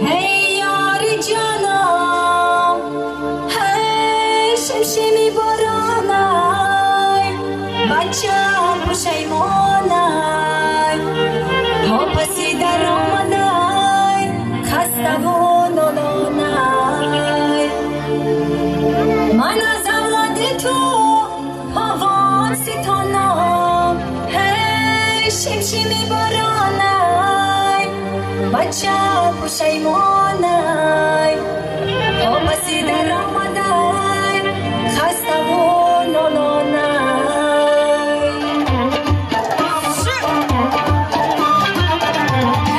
Эй ёри ҷонам, эй шимшими боронай, бачам пушаймонай, то паси даромадай, хаставу нолонай. Ман аз авлоди ту повон ситонам, эй шимшими боронай, бачам пушаймонай, то паси даромадай, хаставу нолонай.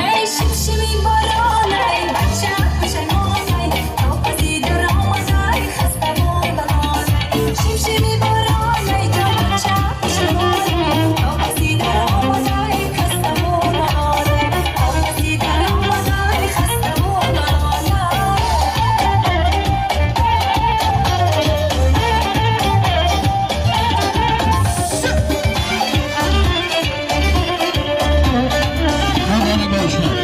Эй шимшими боронай, бачам пушаймонай, то паси даромадай, хаставу нолонай. Шимшими боронай, ҷон бачам пушаймонай, то паси даромадай, хаставу нолонай. То паси даромадай, хаставу нолонай. Муборак бошад.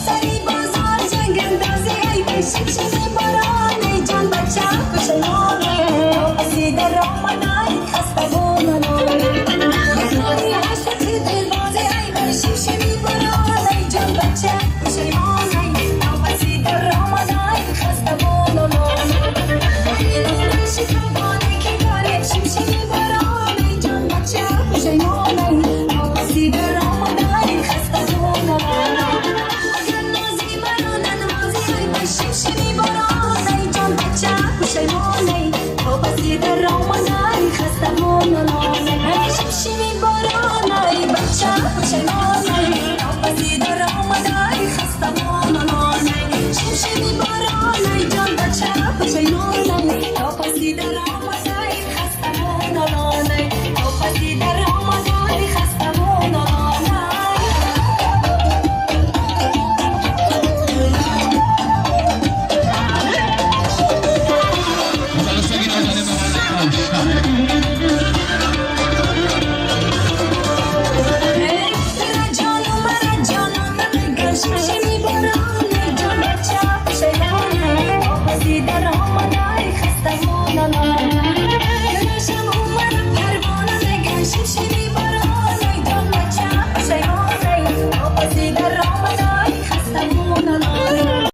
Сари бозор ҷангандози, ай шимшими боронай, ҷон бачам пушаймонай, то паси даромадай, хаставу нолонай. Ошиқи дилбози, ай шимшими боронай, ҷон бачам пушаймонай, то паси даромадай, хаставу нолонай. Шикабоне ки доред, шимшими боронай, ҷон бачам пушаймонай, то паси даромадай, хаставу нолонай. Агар нози маро нанавози, ай шимшими боронай, ҷон бачам пушаймонай, то паси даромадай, хаставу нолонай. Ай шимшими боронай, бачам пушаймонай, то паси даромадай, хаставу нолонай. Шимшими боронай, ҷон бачам пушаймонай, то паси даромадай, хаставу нолонай. То паси даромадай, хаставу нолонай. Мутаассифи нозанин, муборак бошад. Ҷону мара ҷонон намеган, шимшими боронай, ҷон бача пушаймонай, то паси даромадай, хаставу нолонай. Дилашам умара парвона меган, шимшими боронай, ҷон бача пушаймонай, то паси даромадай, хаставу нолонай.